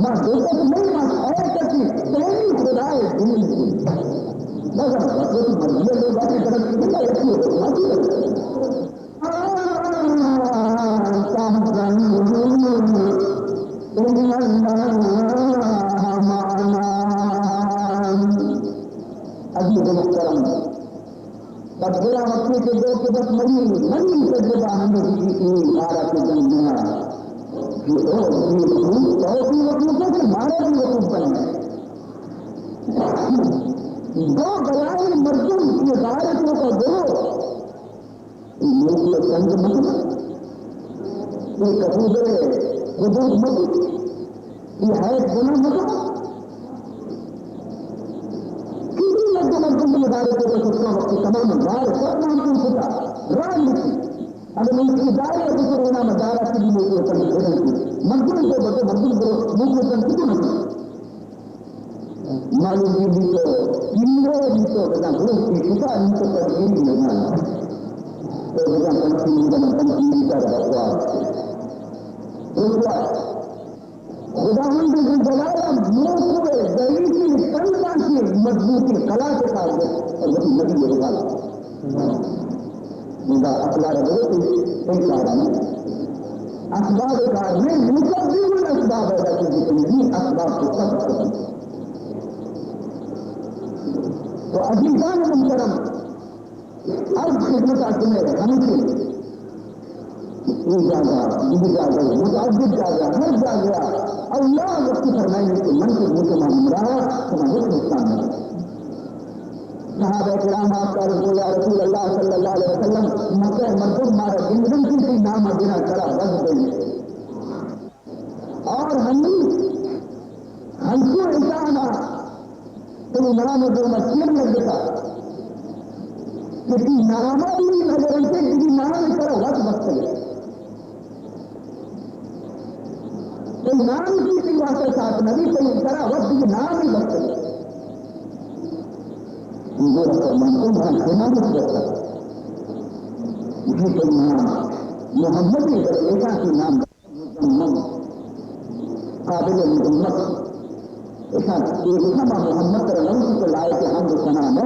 ما دوست نہیں، ما خیر کسی، تیری خدائے دین کی. بس، بس، بس، مرضی ہے، لوگ آتے کرتے ہیں، ایسی ہو، آتی ہے. عزیز محترم، تدبیرہ وقتی کے دو کے بس منی، منی تجربہ ہمیں کسی کی بارہ کے جنگ میں آیا. کہ او، یہ وقوف، تو بھی وقوف ہے کہ مارا بھی وقوف بننا ہے. دو بلاہیں مردم یہ غار توکا گرو، یہ لوگ یہ تنگ مت، یہ کبوتر حدود مت، یہ حیض گناہ مت. کسی مردم، مردم یہ غار توکا سترہ وقت تمام غار سب نام کو پتا، راہ نہیں. اگر ان کی دار ہے تو انہاں مدارا کی بھی لوگ تنگ، مردم کو بتو، مردم کو لوگ تنگ کو نہیں. معلوم یہ بھی تو، یہ بھی تو بنا گروہ کی شفا، ان کو تدبیر نہیں. تو بنا پنچی، بنا پنچی کا بکواس. بکواس. خداوند ذوالجلال ءَ موکو ءِ ضعیفیں تنداں چہ مضبوطیں کلات ءِ کار گپت ءُ وتی نبی ءِ رسالت. بندہ اقدار ءَ بگوت، اے کار نہ، اسباب ءِ کار نہ، مقدم الاسباب ءَ ادا چیز کنی، اسباب تو سب ختم. تو عزیزان محترم، عرض خدمت ءَ شمئے ہمیشہ اے جاگہ، دگہ جاگہ، متعدد جاگہ، ہر جاگہ اللہ وقتی فرمائے کہ من کہ من شما ہمراہ، شما ہچ نقصان نہ. صحابہ کرام آپ کا رسول، یا رسول اللہ صلی اللہ علیہ وسلم، مکہ مردم مارا گندن کی تئی نام دینا کرا رد دیں. اور ہم ہنچو انسان ءَ تئی نام ءِ گوما چیر لگتا کہ تئی نام ءَ بھی نظر انت، تئی نام ءِ سرا وت بستگ. تئی نام کی تئی واسطہ ساتھ نہ بھی، تئی سرا وت تئی نام ہی بستگ. یہ گورا فرمان کو مان کے نام بستگ. یہ تئی نام محمد ہے، ایسا تئی نام مذمم، قابل مذمت. ایشاں کہ ہما محمد ترا نوشی تو لائق حمد و ثنا نہ،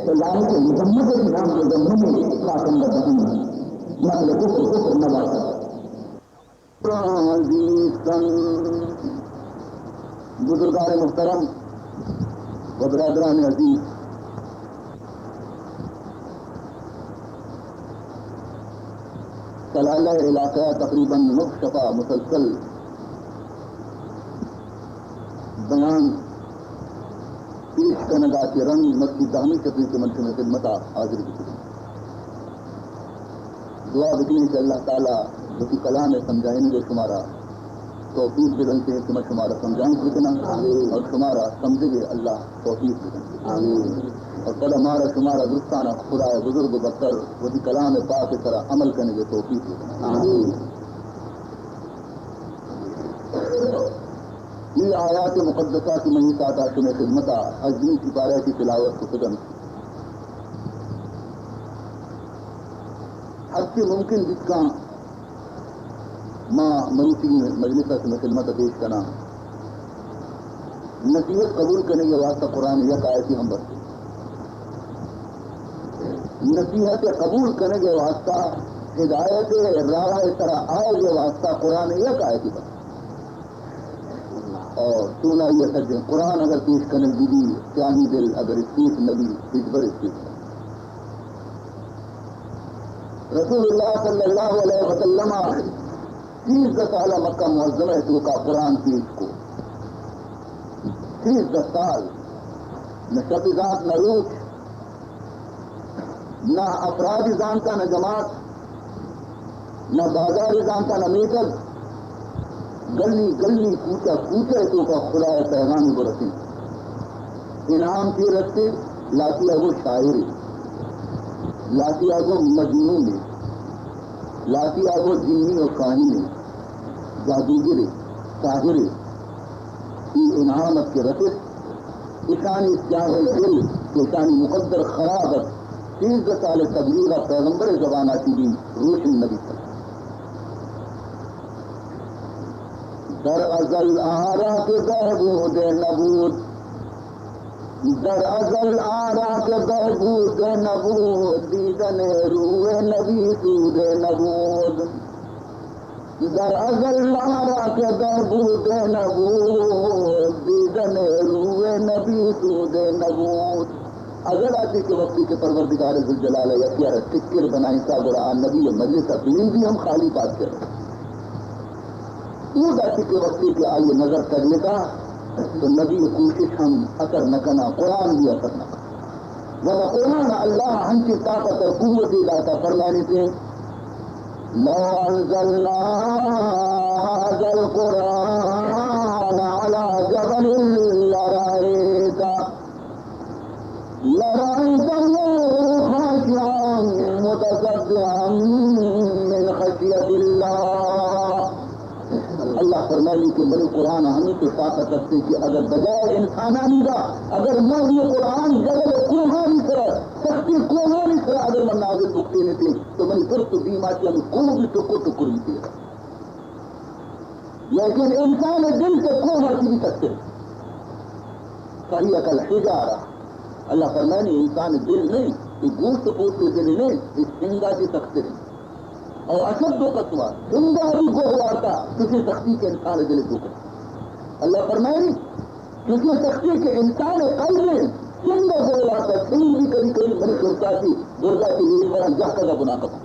تو لائق مذمت ہے کہ نام مذمم ہے، خاتم بذمم. نقل کفر کفر نہ باشد. عزیزان، بزرگان محترم و برادران عزیز، سلالہ علاقہ تقریباً نو شپا مسلسل بیان پیش کنگا کہ رند مرچی دہمی شپی کہ من شمئے خدمتا حاضر بوتگاں. دعا بکنیں کہ اللہ تعالی وتی کلام سمجھائینگ شمارا توفیق بدنت کہ ما شمارا سمجھائینت بکناں اور شمارا سمجھگ اللہ توفیق بدنت. آمین. اور پدا مارا شمارا درستانا خدای بزرگ و برتر وتی کلام پاک سرا عمل کنگ توفیق بدنت. آمین. یہ آیات مقدسہ کہ من ساعتا شمئے خدمتا ہژدہمی سپارہ کی تلاوت کو کتن. ہرچی ممکن بیت کاں ما مروچی مجلس ء شمئے خدمت ء پیش کناں. نصیحت قبول کنگ ء واسطہ قرآن یک آیتی ہم بس. نصیحت قبول کنگ ء واسطہ، ہدایت راہ ء سرا آیگ ء واسطہ قرآن یک آیتی بس. اور چونائی ء سجیں قرآن اگر پیش کنگ بہ بی، سیاہی دل اگر اسپیت نہ بی، ہچبر اسپیت نہ بی. رسول اللہ صلی اللہ علیہ وسلم ء سیزدہ سال ء مکہ معظمہ ء توکا قرآن پیش کو. سیزدہ سال، نہ شپ زانت نہ روچ، نہ افرادی زانتا نہ جماعت، نہ بازاری زانتا نہ میتگ، گلی گلی کوچہ کوچہ توکا خدا ء پیغام برسی. انعام چی رستے؟ لاتی ء گو شاعرے، لاتی ء گو مجنونے، لاتی ء گو جنی و کاہنے، جادوگرے، ساحرے. ای انعام ات کہ رسیت، اشانی سیاہ دل کہ اشانی مقدر خراب ات، سیزدہ سال تبلیغ ء پیغمبر زبان آتی بی روشن نبی. در ازل آرا که بهبود نبود، در ازل آرا که بهبود نبود، دیدن روی نبی سود نبود. در ازل آرا که بهبود نبود، دیدن روی نبی سود نبود. ازل آتی که وقتی که پروردگار ذوالجلال یکیار ذکر بنائیں تا گڑا آ نبی مجلس ء بلیدی ہم خالی پاد کر. اودا چہ کہ وقتی کہ آئی نظر تگلتا تو نبی کوشش ہم اثر نہ کنا، قرآن بھی اثر نہ کنا. و قرآن اللہ ہنچی طاقت اور قوت داتا، فرمانی تھے: لو انزلنا هذا القرآن على جبل لرأيته لرأيته خاشعا متصدعا من خشية الله. اللہ فرمانی کہ منی قرآن ہمیں تو طاقت ہستے کہ اگر بجائے انسانانی دا، اگر من یہ قرآن جبل و کوہانی سرا، سختی کوہانی سرا اگر من نازل بکتے نتے، تو منی ترس و بیما چی ہمیں کوہ بھی ٹکر ٹکر بیتے. لیکن انسان دل تو کوہ چی بھی سکتے. فهي كالحجارة. اللہ فرمانی انسان دل نہیں، یہ گوشت پوست دل نہیں، یہ سنگا چی سخت نہیں. اور اشد قسوة، سنگا بھی گوہ وارتا، کسی سختی کے انسان دل دکھ. اللہ فرمانی، کسی سختی کے انسان قلب میں سنگا گوہ وارتا، سنگ بھی کبھی کبھی منی گردہ کی، گردہ کی نیل پر جہتا کا گناہ کرتا.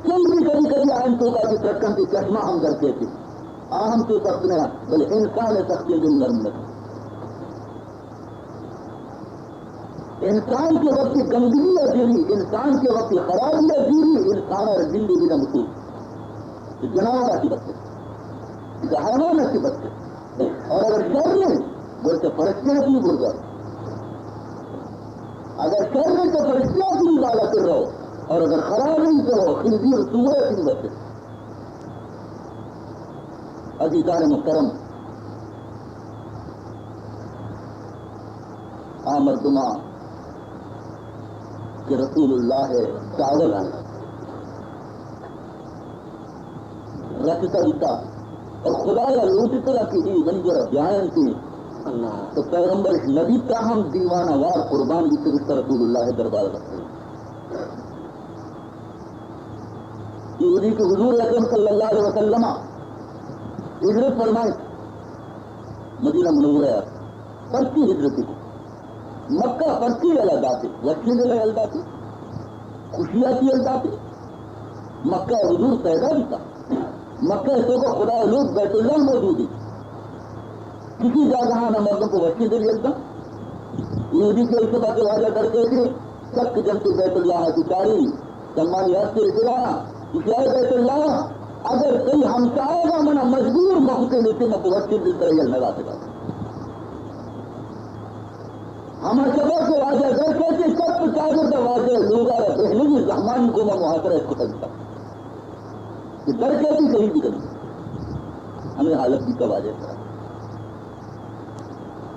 سنگ بھی کبھی کبھی آئین تو کا کی ترکن کی چشمہ ہم در کہتے. آہم تو سخت نہ، بلے انسان سختی دل نرم نہ. انسان کے وقت گندگی ء زیری، انسان کے وقت خرابی ء زیری، انسان ء زندگی نہ مسوس. جناب کی بس، حیوان کی بس. اور اگر شر ہے، بولتے فرشتیاں کی بردا. اگر شر ہے تو فرشتیاں کی بالا کر رہو، اور اگر خراب ہے تو خنزیر سوئے کی بس. عزیزان محترم، آ مردماں کہ رسول اللہ ء دعوت رستا بیتا اور خدا را لوٹتا کہ اے منی گورا بیاینت، تو پیغمبر نبی تا ہم دیوانہ وار قربان بیتا، رسول اللہ ء دربار رستا. یہودی کہ حضور اکرم صلی اللہ علیہ وسلم ہجرت فرمائے مدینہ منورہ ء، پرچی ہجرت کو؟ مکہ پرچی یلہ داتے؟ وشیں دل یلہ داتے، خوشیاتی یلہ داتے. مکہ حضور پیدا بیتا، مکہ تو کا خدا لوگ بیت اللہ موجود ہے. کسی جگہ نہ مردم کو وشیں دل یلہ دا. یہودی کے اس بات واجہ در کے تھے، شک جنت بیت اللہ کی تاریخ سمانی ہستے اتنا، شاید بیت اللہ، اگر کئی ہمسائے گا منا مجبور مختے لیتے، میں بہت چیز دل پر یل نگا سکا. ہما شبہ کو واجہ در کہتے، چپ چادر دا واجہ لوگا را بہنگی زہمانی کو میں محاصرہ اس کو تنسا. کہ در کہتے کہیں بھی کریں. ہمیں حالت بھی کا واجہ کرا.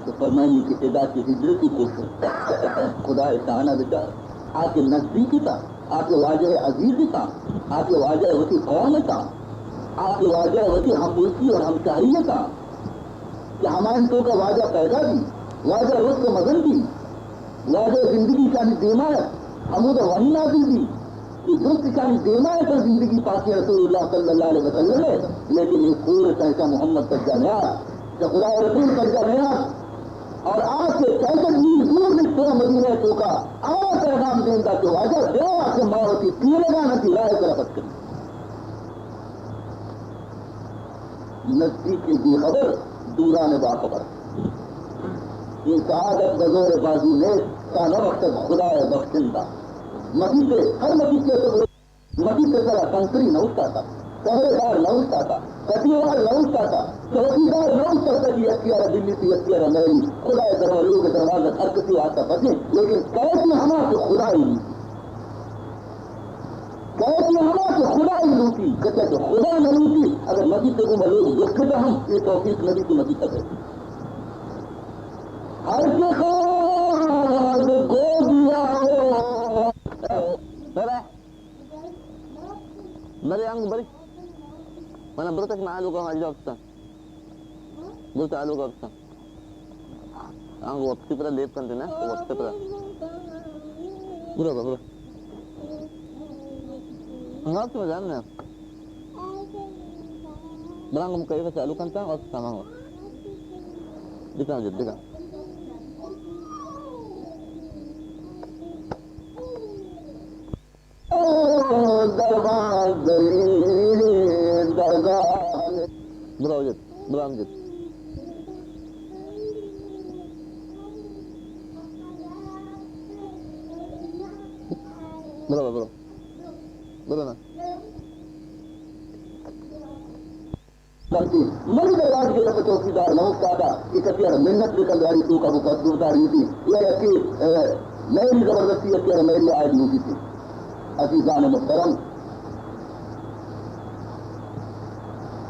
تو فرمائنی کہ ادا کہ ہجرتی کوشش خدا تعالی بچار، آ کہ نزدیکی تا، آ کہ واجہ عزیز تا، آ کہ واجہ وتی قوم تا، آ کہ واجہ وتی ہمبوسی اور ہمکاری تا، کہ ہمائن تو کا واجہ پیدا دی، واجہ رزق مزن دی، واجہ زندگی شانی دیما ہے، ہمود ونی نازل دی، کہ درست شانی دیما ہے تو زندگی پاکی رسول اللہ صلی اللہ علیہ وسلم ہے، لیکن یہ کور تحت محمد تک جانے آ، کہ خدا رسول تک جانے آ، اور آج سے پینسٹھ میل دور نکتو مدینہ تو کا، آ پیغام دیندا کہ واجہ بیا کہ ماوتی تیرگان کی راہ طرفت کری. نزدیک بے خبر، دوران باخبر. یہ سعادت بزور بازی نیست، تا نہ بخشد خدائے بخشندہ. مدیتے، ہر مدیتے تو مدیتے ترا سنتری نہ اٹھاتا، پہرے دار نہ اٹھاتا، پتیوار نہ اٹھاتا، چوکیدار نہ اٹھاتا کہ یکیارا دلی تی یکیارا میلی. خدائے درو-، لوگ دروازہ ہر کسی آتا بچے، لیکن کہتی ہما کہ خدائی نہیں. کہتی ہما کہ خدا ہی لوٹی، کہتے کہ خدا نہ لوٹی، اگر مدیتے گو لوگ دکھتا ہم، یہ توفیق نبی کی مدیتے ہے. ہر کے خواہد گو دیا ہو. بابا، بڑے انگ بڑی. من برو تک من آلو کا حاجی ڈاکٹر۔ برو تو آلو کا افسا۔ آنگو وقتی پر لیپ کنتے نا، تو وقتی پر۔ برو، برو، برو۔ ہاں، تو جان نا۔ برانگو مکیف چالو کنتا اور سامان۔ دکھا جی، دکھا۔ برو جت، برو جت۔ برو، برو۔ برو نا۔ بلکہ منی دروازگے ءَ چوکیدار نہ اوشتاتا کہ کسی ءَ را منت بکن داری توکا بکت درداری بیتی یا کہ، اے، مہری زبردستی یکے ءَ را مہری آئی لوٹیتی۔ عزیزان محترم،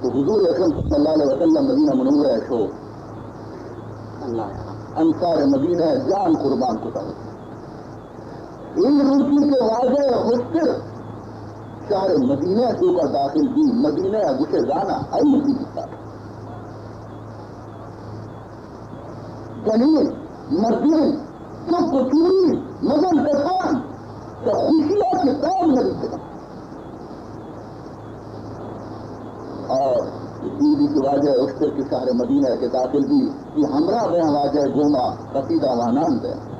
تو حضور اکرم صلی اللہ علیہ وسلم مدینہ منورہ ءَ شو، انصار مدینہ ءَ جان قربان کتا۔ اے روچی کہ واجہ ءَ ہشتر شہر مدینہ ءِ توکا داخل بی، مدینہ ءَ گوشے زانا، آئی وتی بیتا۔ جنین، مردین، چک و چوری، مزن کسان، چہ خوشی ءَ کہ تام نہ بیتگاں۔ اور بی بی کہ واجہ ءَ ہشتر کہ شہر مدینہ ءَ کہ داخل بی، کہ ہمراہ بیاں واجہ ءِ گوما قصیدہ وانان بیاں۔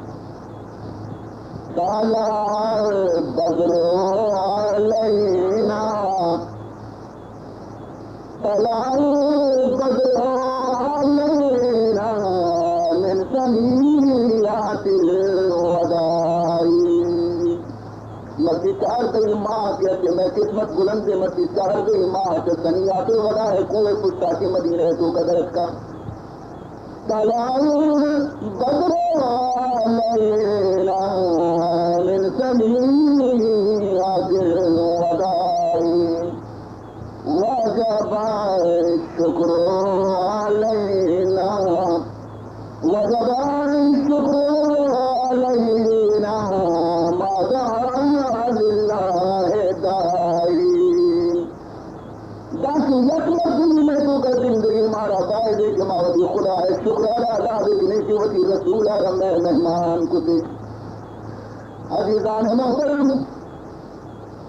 طلع البدر علينا، طلع البدر علينا من ثنيات الوداع۔ مرچی چاردہیں ماہ کہ مرچی قسمت بلند، مرچی چاردہیں ماہ کہ ثنیات الوداع ءِ کوہ پشتا کہ مدینہ ءِ توکا درتکا۔ طلع البدر علينا من ثنيات الوداع، وجب الشكر علينا، وجب الشكر علينا، ما دعا لله داعي۔ دانکہ یک مردمے مئے توکا زندگی، مارا بائدے کہ ما وتی خدا ءِ شکر ءَ را ادا بکنیں کہ وتی رسول ءَ را مئے مہمان کتے۔ عزیزان محترم،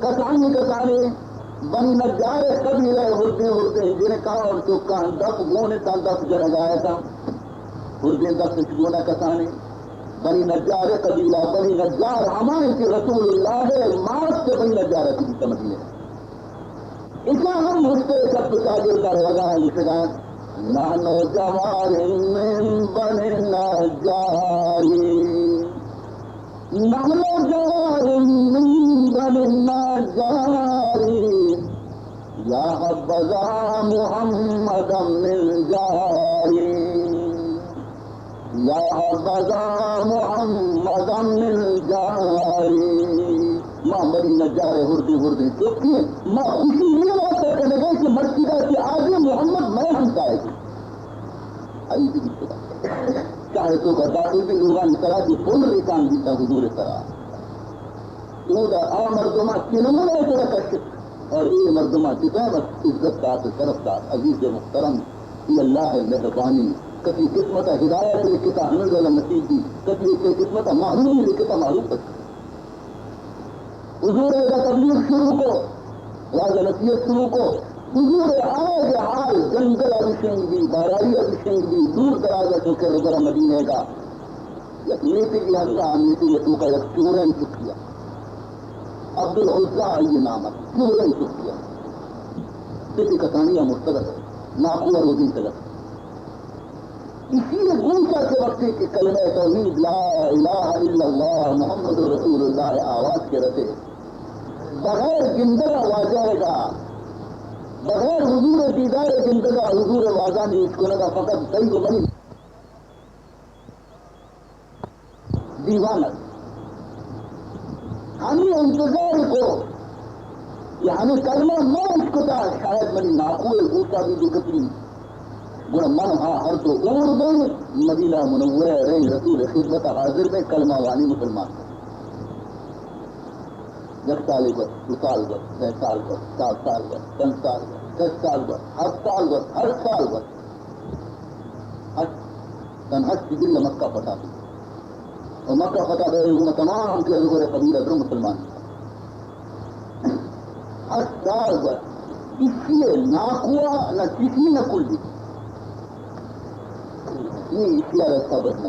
کسانیں کسانیں بنی نجار ءِ قبیلہ ءِ ہردیں ہردیں جنکاں اور چکاں دپ گون اتاں، دپ جنگا اتاں، ہردیں دپ اش گون ءَ کسانیں۔ بنی نجار ءِ قبیلہ، بنی نجار ہما انت کہ رسول اللہ ءِ مات چہ بنی نجار ءَ بیتہ مدینہ۔ اشاں ہم ہشتر ءِ سب چاگرد ءَ روگا انت، گوشگا انت، نحن جوار من بنی نجار، نحن جوار من بنی نجار، یا حبذا محمدا من جاری۔ یا حبذا محمدا من جاری۔ ما بنی نجار ءِ ہردیں ہردیں چکیں، ما خوشی اے واسطہ کنگے کہ مرچیگا کہ آجے محمد مئے ہمسائگ انت۔ آئی دیگہ خدا۔ شہر ءِ توکا داخل بی، لوگانی سرا کہ پل ریتان بیتا حضور ءِ سرا۔ اودا آ مردماں چہ نمونہ ءِ سرا کشت اور اے مردماں چہ بس عزت دات، شرف دات، عزیز محترم۔ اے اللہ ءِ مہربانی، کسی قسمت ءَ ہدایت لکھتا ہمیں ویلا نصیب بی، کسی قسمت ءَ محرومی لکھتا محروم بی۔ حضور ءَ ادا تبلیغ شروع کو، واز نصیحت شروع کو۔ حضور ءِ آیگ ءِ حال جنگل ءَ بشنگ بی، بارائی ءَ بشنگ بی، دور دراز ءَ چو کہ رگرا مدینہ ءَ یک میتگے ہستا، آ میتگ ءِ توکا یک چوریں چکیا۔ عبدالعزیٰ آئی نام ات، چوریں چکیا۔ پت کسانی ءَ مرتگ ات، ناکو ءَ رودینتگ ات۔ ایشی ءِ گوشا کہ وقتی کہ کلمہ توحید لا الہ الا اللہ محمد رسول اللہ ءِ آواز کہ رسے، بغیر گندگ ءَ واجہ ءَ، بغیر حضور ءِ دیدار ءِ گندگ ءَ، حضور ءِ وازانی اشکنگ ءَ، فقط تئی و منی دیوان ات۔ ہمے انتظار کو کہ ہمے کلمہ ما اشکتا، شاید منی ناکو ءِ گوشا بی بکپی۔ گڑا من ہا ہر دو اور دے مدینہ منورہ ءَ رئیں، رسول ءِ خدمت ءَ حاضر بیں، کلمہ وانی مسلمان۔ یک سالے گوست، دو سال گوست، سئے سال گوست، چار سال گوست، پنچ سال گوست۔ شش سال گوست، ہفت سال گوست، ہشت سال گوست۔ ہشت، تن ہشت ہجری مکہ فتح بی۔ و مکہ فتح بی، گوما تمام کے گورے قبیلہ در مسلمان۔ ہشت سال گوست۔ اسی ناکوا نہ چیزی نہ کلی۔ یہ اسی رستہ بدل۔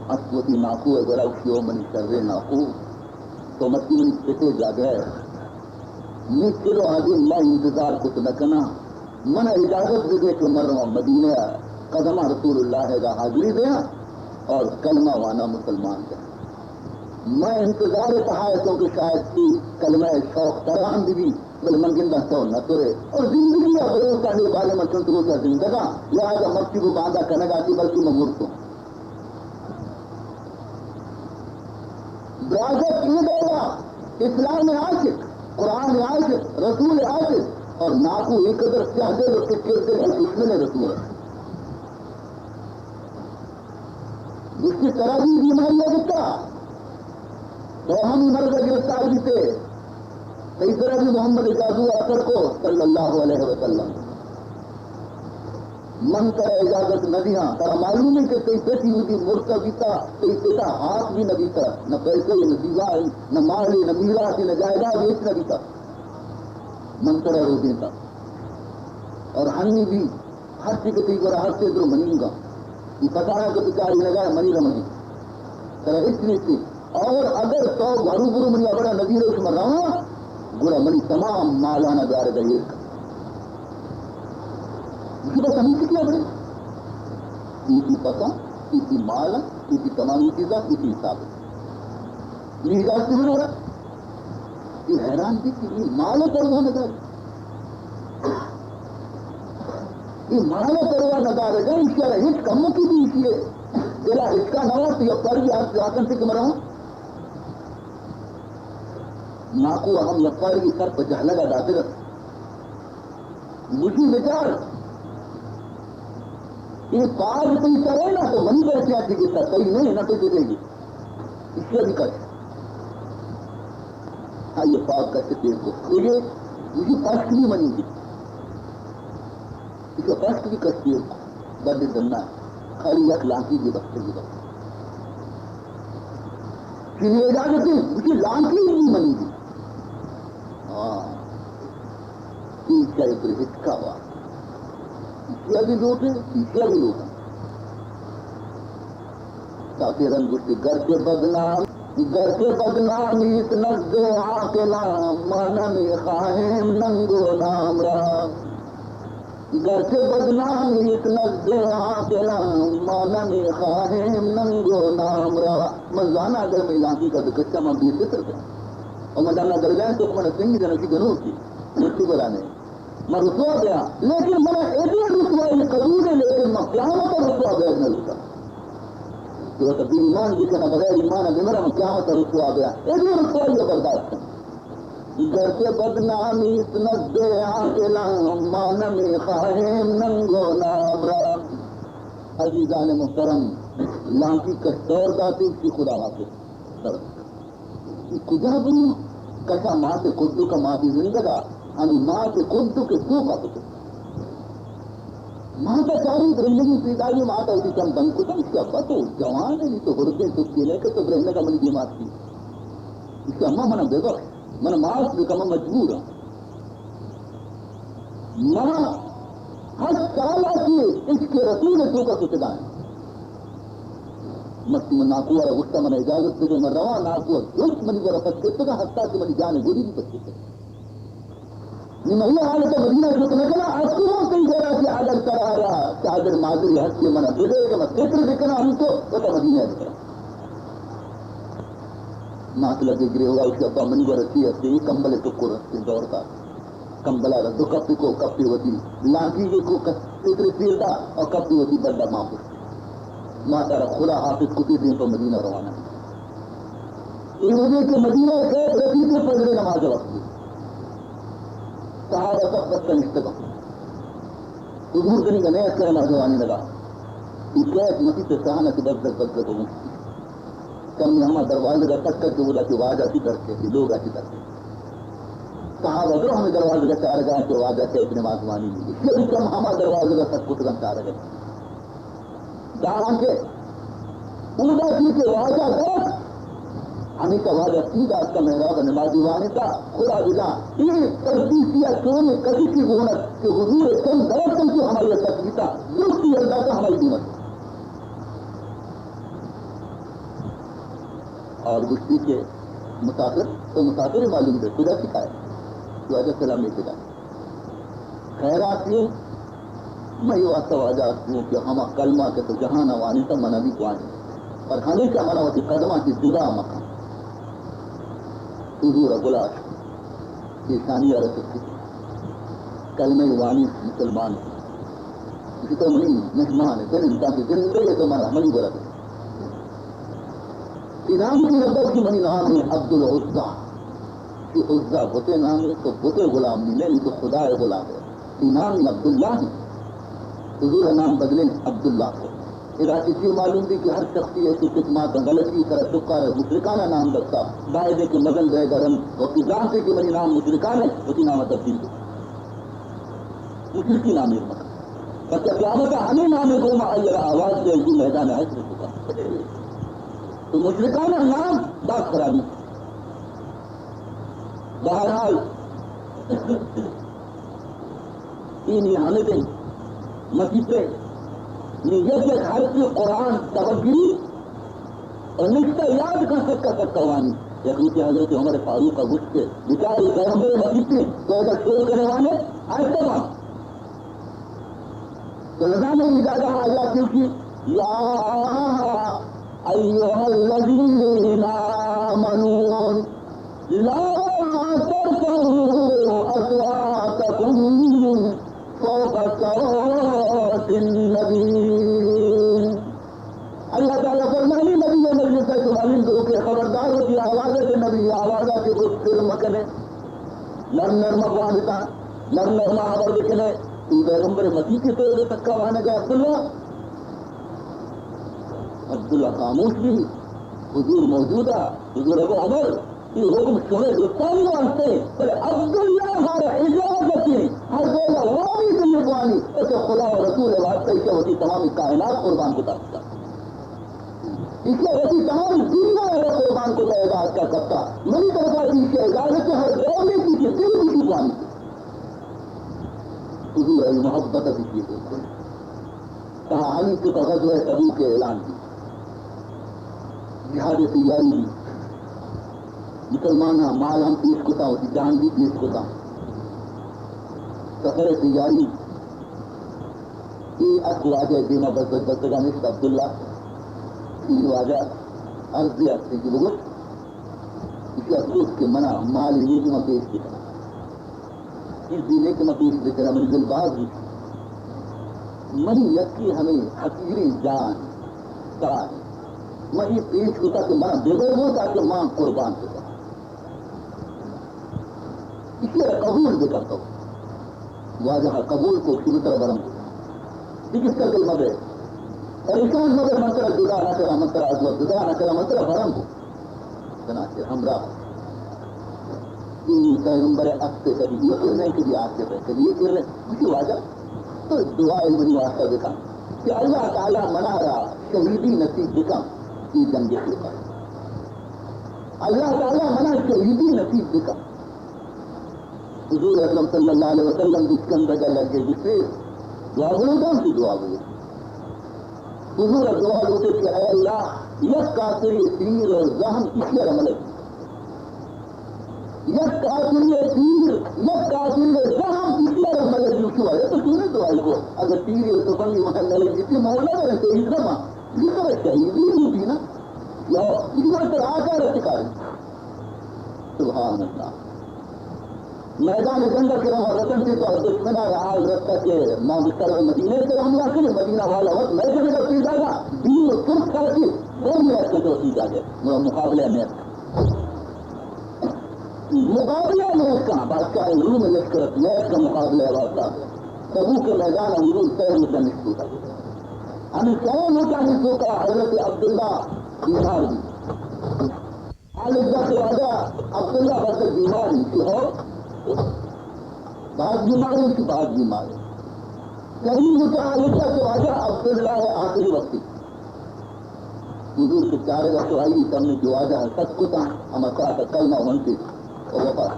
اس وتی ناکو گورا اسی، او منی شرے ناکو، تو مرچی منی پتے جاگہ ہے۔ نی چلو آدم، ما انتظار کت نہ کناں، من اجازت بدے کہ من رواں مدینہ ء قدماں رسول اللہ ء حاضری دیاں اور کلمہ واناں، مسلمان دیاں۔ من انتظار ء تہا اتوں کہ شاید تی کلمہ ء شوق ترا ہم بہ بی، بلے من گنداں تو نہ ترے۔ اور زندگی ء بروسا نے بارے من چنت روچا زندگاں، لہذا مرچی گوں باندا کنگا تی، بلکہ من مرتوں۔ براجت اے دورا اسلام عاشق، قرآن عاشق، رسول عاشق، اور ناکو اے قدر سیاہ دل و ٹکر دل ہے دشمن رسول۔ گوشتی ترا بھی بیماری ہے گتا، تو ہم مرض گرفتار بیتے، تئی سرا بھی محمد جادو اثر کو صلی اللہ علیہ وسلم۔ من ترا اجازت نہ دیاں، ترا معلوم ہے کہ تئی پتی وتی مرتا بیتا، تئی پتا ہاتھ بھی نہ بیتا، نہ پیسے، نہ دیوار، نہ مال، نہ میراث، نہ جائیداد، ہچ نہ بیتا۔ من ترا رو دیتا۔ اور ہنی بھی ہر چی کہ تئی گورا ہستے درو منی گا۔ یہ پتا ہے کہ بیچاری نگاہ منی رمضی۔ ترا ہچ نہیں۔ اور اگر تو گھرو برو منی ابڑا نبی روش من رواں، گڑا منی تمام مالانا دار دے ایک۔ اسی بس ہمیں کیا بڑے؟ اسی پتا، اسی مالا، اسی تمامی چیزاں، اسی حساب۔ یہ اجازت نہیں ہو رہا۔ یہ حیران بھی کہ یہ مال پر وہ نظر۔ یہ مال پر وہ نظر ہے، اس کا ہچ کم کی بھی اسی ہے۔ دلا ہچ کا نہ ہو تو یہ پر بھی آپ جاکن سے کمرا ہوں۔ ناکو ہم یکاری سر پہ جہلگ ء داتگ ات۔ مجی بچار، اے پاگ تئی سر ہے نا، تو منی سر کیا تھی گتا، تئی نہیں نہ تو دے گی۔ اس سے بھی کٹ۔ ہاں، یہ پاگ کٹ دے کو۔ دیکھے، مجھے پاس بھی منی گی۔ اسے پشت بھی کشتی ہے، بڈ ڈنا، خالی یک لانکی بھی بکتے بھی بکتے۔ چیزیں اجازت ہے، اسے لانکی بھی منی دی۔ ہاں، تیسرا ایک ہچکا ہوا۔ تیسرا بھی لوٹے، تیسرا بھی لوٹے۔ کافران گوشتی، گرچہ بدنام، گرچہ بدنامی است نزد عاقلان، ما نمی‌خواهیم ننگ و نام را۔ گرچہ بدنامی است نزد عاقلان، ما نمی‌خواهیم ننگ و نام را۔ من زانا اگر میں لانکی کا بکشتا، من بے فکر بیا۔ اور من دانا درگاہ تو من سنگی جنکی گنوکی، مٹی برانے۔ من رسوا بیاں، لیکن منا اے دین رسوائی قبول ہے، لیکن من قیامت رسوا بیاں نہ لوٹاں۔ تو تو بے ایمان بکنا، بغیر ایمان بمرا، من قیامت رسوا بیاں۔ اے دین رسوائی برداشت کن۔ گرچہ بدنامی است نزد عاقلان، ما نمی‌خواهیم ننگ و نام را۔ عزیزان محترم، لانکی کش دور داتی کی خدا حافظ۔ اے کجا برو؟ کسا مات کدو کا ماتی زندگا، ہمیں مات کدو کے تو کا کتو۔ ماتا چاری برندگی پیداگی، ماتا اسی چم بند کتو، اس کا بتو جوان ہے، تو ہردے تو کیلے کہ تو برندگا منی دیمات کی۔ اس کا ماں منا بے بخش، منا معاف بکا، من مجبور ہوں۔ ما ہشت سال ء چہ عشق رسول ء توکا کتگاں۔ من ناکو ء را گوشتہ، من اجازت بدے، من رواں۔ ناکو ء درست منی گورا پچ کتگاں، حتی کہ منی جان ء گولی بھی پچ کتگ۔ نی من اے حالت ء مدینہ شت نہ کناں، اتکگوں تئی گورا کہ اگر ترا را چادر مادری ہستی من ء بدے کہ من فکر بکناں، ہم تو وتا مدینہ بکناں۔ مات لگے گریوگا، اس ابا منی گورا چی ہستی، اے کمبل ٹکر ہستی دور کا۔ کمبلا را دو کپی کو، کپی وتی لانکی کو، کس-، اتری سیر دا اور کپی وتی بڈا ماں کو۔ ماتا را خدا حافظ کتی دین تو مدینہ روانہ۔ اے وجہ کہ مدینہ کیت رسیت فجر نماز وقت۔ صحابہ سب بس نشتگا۔ حضور کنی کا نیا کرنا جوانی لگا۔ اے کیت متی تے سہانا کی بس بس بس بس۔ کمی ہما دروازہ کا ٹک ٹک جو بولا کہ واجہ کی در کے، لوگ آتی در کے۔ صحابہ درو ہمیں دروازگ ءَ چارگ ءَ کہ واجہ کہ ابن ماجوانی یہ بھی کم ہما دروازگ ءَ سر کتگن چارگ ءَ۔ داراں کہ اودا چی کہ واجہ دات، ہمیشہ واجہ سیدھا اتکا محراب ءَ نمازی وانتا، خدا بجا، یہ پردیسی ءَ چونیں کسی کی گونت کہ حضور چند درد کن کہ ہماری تکلیفا درستی اندازہ ہماری قیمت۔ اور گشتی کہ مسافر تو مسافر معلوم دے، کجا چکا ہے؟ تو واجہ سلام لے کے جا۔ خیرات یہ، میں یہ واسطہ واجہ ہوں کہ ہما کلمہ کہ تو جہان وانی تا منا بھی وانی، پر ہمیشہ منا وتی قدماں کی جدا مکن۔ حضور گلاش پیشانی ءَ رسیت، کلمہ وانی مسلمان۔ کہ تو منی مہمان بن، تاکہ زندگی تو من منی برد۔ انعام کی نبض کی منی نام ہے عبدالعزیٰ۔ کہ عزیٰ بتے نام ہے، تو بتے غلام نہیں، نہیں تو خدا غلام ہے۔ انعام عبداللہ ہے۔ حضور نام بدلیں عبداللہ کو۔ ادا چیزی معلوم بھی کہ ہر شخصی ایسی قسمات غلطی طرح چکار ہے، مشرکانہ نام رکھتا، باید ہے کہ مزن رہ گرم، وقتی جانتے کہ منی نام مشرکان ہے، وتی نام تبدیل دے۔ مشرکی نام ہے مکن۔ بچہ قیامت ہمیں نام ہے، گوما آئی را آواز دے، جو میدان حشر چکا۔ تو مشرکانہ نام باز خرابی۔ بہرحال، اینی ہمدن مسیتے نی یک یک حرف قرآن سبق گری اور نکتہ یاد کن سکا سکا وانی۔ یک روچے حضرت عمر فاروق ءَ گوشت کہ بچاری پیغمبر مسیتے تو ادا شور کرنے وانے آئے تمام۔ تو نظام اجازہ اللہ کیوں کی یا ایھا الذین آمنوا لا ترفعوا اصواتکم فوق صوت النبی۔ اللہ تعالیٰ فرمانی، نبی مجلس ءَ تو معلوم دو کہ خبردار وتی آواز ءَ نبی آواز ءَ کہ بستر مکنے، نرم نرم بوانتا، نرم نرم خبر بکنے۔ تو پیغمبر مسیح کے تو تکا وانگا عبداللہ، عبداللہ خاموش بھی۔ حضور موجود ہے، حضور ابو عمر، یہ حکم شمئے درستانی واسطے، بلے عبداللہ ہر اجازت ہے، ہر جگہ وانی دل بوانی، اسے خدا و رسول واسطے کہ وتی تمامی کائنات قربان کتا۔ اسے وتی تمامی دنیا قربان کتا، ادا اتکا کپتا۔ منی طرفا اسے اجازت ہے، ہر دور میں کی دل بھی بوانی۔ حضور ءِ محبت ءَ بگیت۔ تاں ہمینچو کہ غزوہ تبوک ءِ اعلان بیت، جہاد ءِ تیاری بیت، مسلماناں مال ہم پیش کتا، وتی جان بھی پیش کتا، سفر ءِ تیاری۔ اے اتک واجہ ءِ دیما بس بس بس گا نشت عبداللہ۔ اے واجہ عرض ءَ اتک کہ بگوش، ایشی افسوس کہ منا مال نیست، ما پیش بکناں۔ چیزی نیست کہ ما پیش بکناں، منی دل باز بیت۔ منی یکی ہمے حقیریں جان، ترا، ما اے پیش کتا کہ منا بگر بوتا کہ ما قربان کتا۔ ایشی را قبول بکن تو۔ واجہ قبول کو، کہ ترا برم کو۔ دگہ سرگل مبے۔ پریشان مبے، من ترا جدا نہ کراں، من ترا از وت جدا نہ کراں، من ترا برم کو۔ چنانچہ ہمراہ اے پیغمبر است، کدی یہ کر رہے، کدی آ کر رہے، کدی یہ کر رہے۔ مجھے واجہ تو دعائے منی واسطہ بکن کہ اللہ تعالی منا را شہیدی نصیب بکن۔ یہ جنگ کے اوپر اللہ تعالی منا شہیدی نصیب بکن۔ حضور اکرم صلی اللہ علیہ وسلم بچکندگ ءَ لگے گشتے، دعا بلوٹاں، تو دعا بلوٹ۔ حضور دعا لوٹے کہ اے اللہ، یک کافرے تیر و زہم ایشی ءَ را ملگ۔ یک کافرے تیر، یک کافرے زہم ایشی ءَ را ملگ۔ تو نے دعا کو، اگر تیر و تفنگ وہاں ملگ جتی مولا کرے تو ایزما، یہ تو شہیدی نہیں تھی نا۔ یا ایزما تو آکار اتکاری۔ سبحان اللہ۔ میدان جنگ ءَ کرا رتن تھی تو دشمن ءَ را حال رستا کہ ما بستر مدینہ ءَ حملہ کریں، مدینہ والا وقت میں جنگ ءَ پیدا گا، دین و ترک کا کہ قوم ءَ تو پیدا گئے، مقابلہ میں مقابلہ میں کا بادشاہ روم لشکر میں کا مقابلہ واسطہ تبوک میدان ءَ حضور سیر دنشتو۔ ہمیں سیر ہوتا ہے تو کا حضرت عبداللہ بیمار بھی۔ حال اجزا کہ واجہ عبداللہ بس بیمار ہی کہ ہو، باز بیمار ہے، باز بیمار ہے۔ کہیں متعلقہ تو آجا عبداللہ ہے آخری وقت۔ حضور کے چارے وقت آئی، تم نے جو آجا ہے، سچ کو تم، ہم اتا کلمہ ہونتے۔ اور وفات۔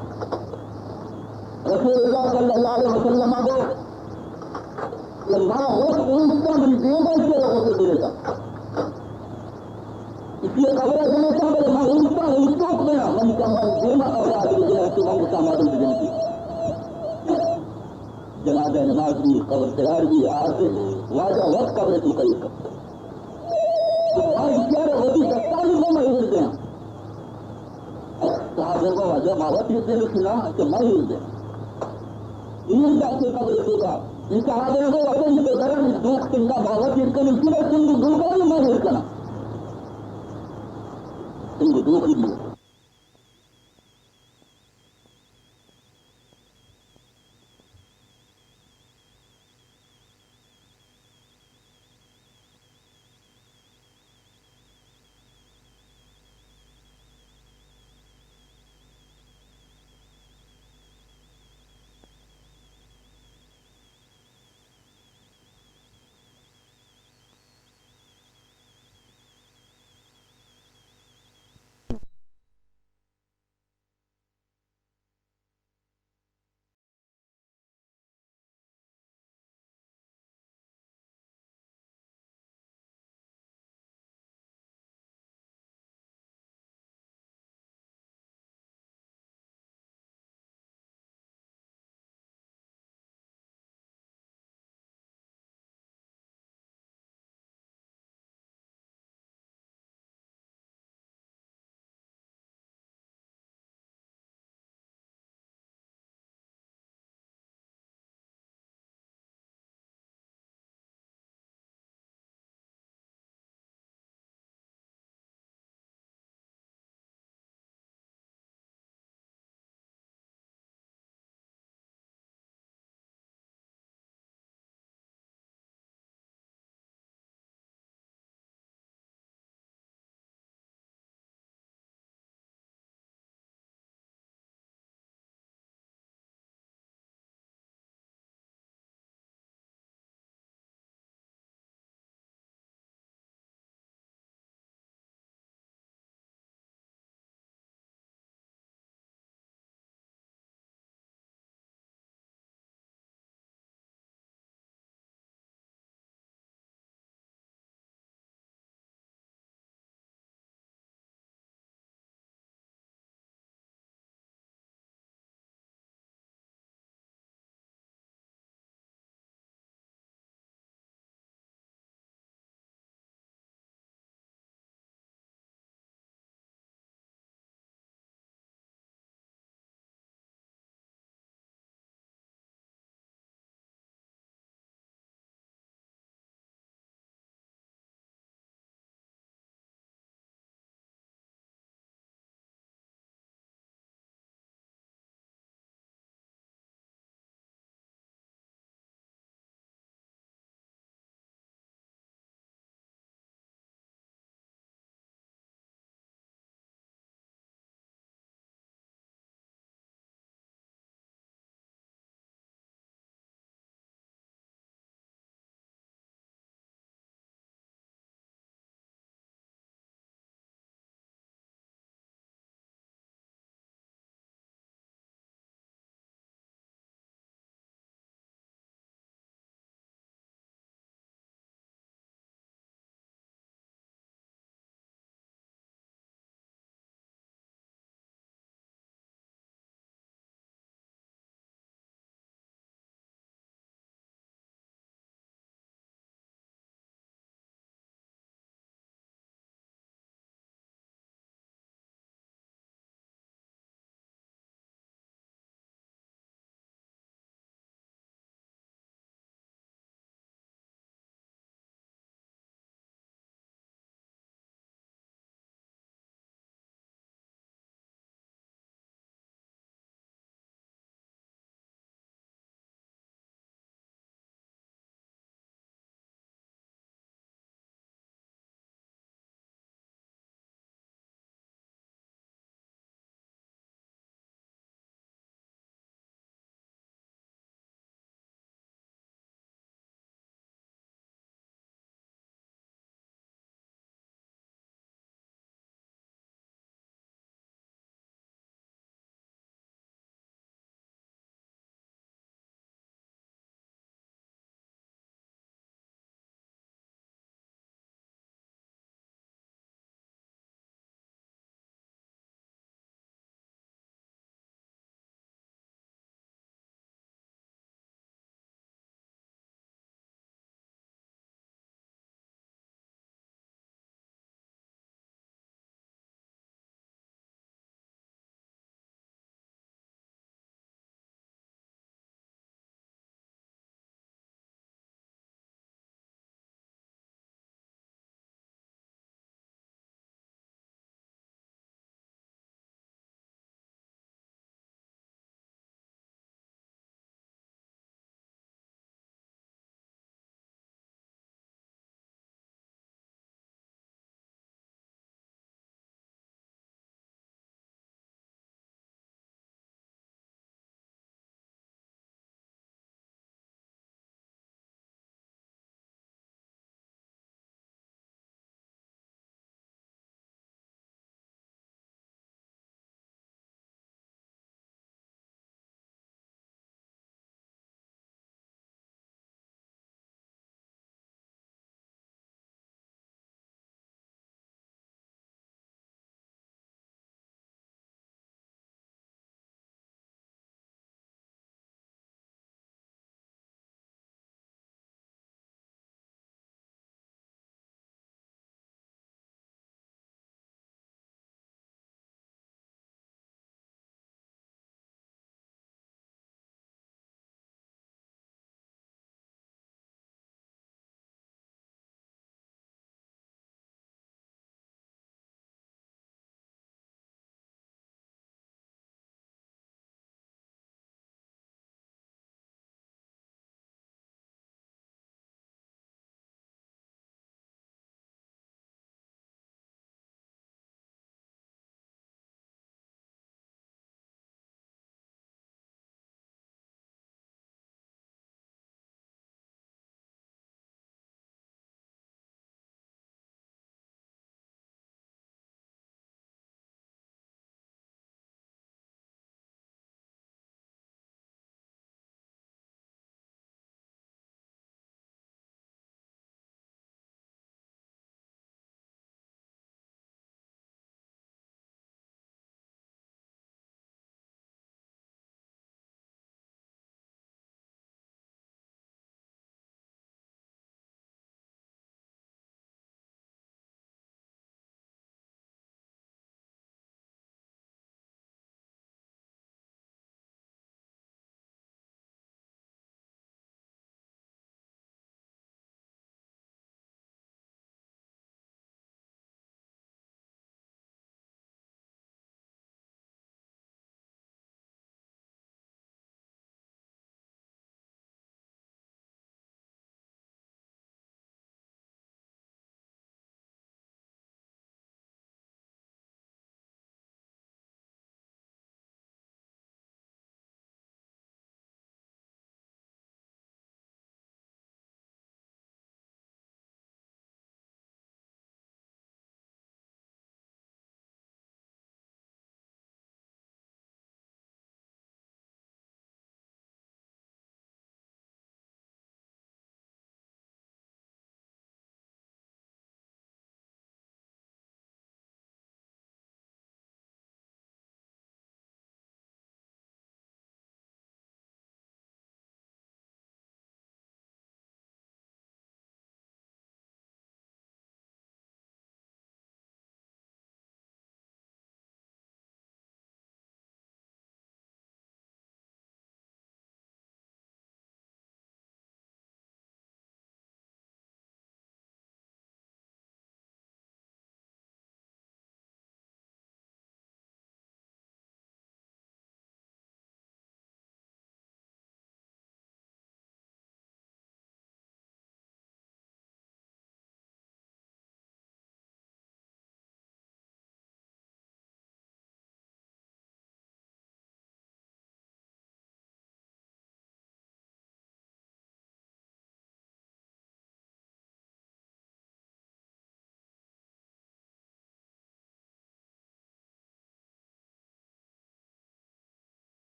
رسول اللہ صلی اللہ علیہ وسلم آگو، کہ ما وقت اوستا من دیما چیر غسل دیتا۔ اسی قبر جنتا بلے ما اوستا اوستا بنا من کم من دیما قبر آدمی جنتا تو من کم آدمی جنتا۔ جنازہ نماز بھی، قبر تیار بھی، آتے واجہ وقت قبر تو کئی کر۔ آج کیا رہا، وتی دستانی کو مہر دیں۔ صحابہ کو واجہ ما وتی دل سنا کہ مہر دیں۔ یہ جاتے قبر تو کا۔ یہ صحابہ کو واجہ یہ درن دوست تنگا ما وتی کنی سنا تنگ دوباری مہر کنا۔ تنگ دوباری۔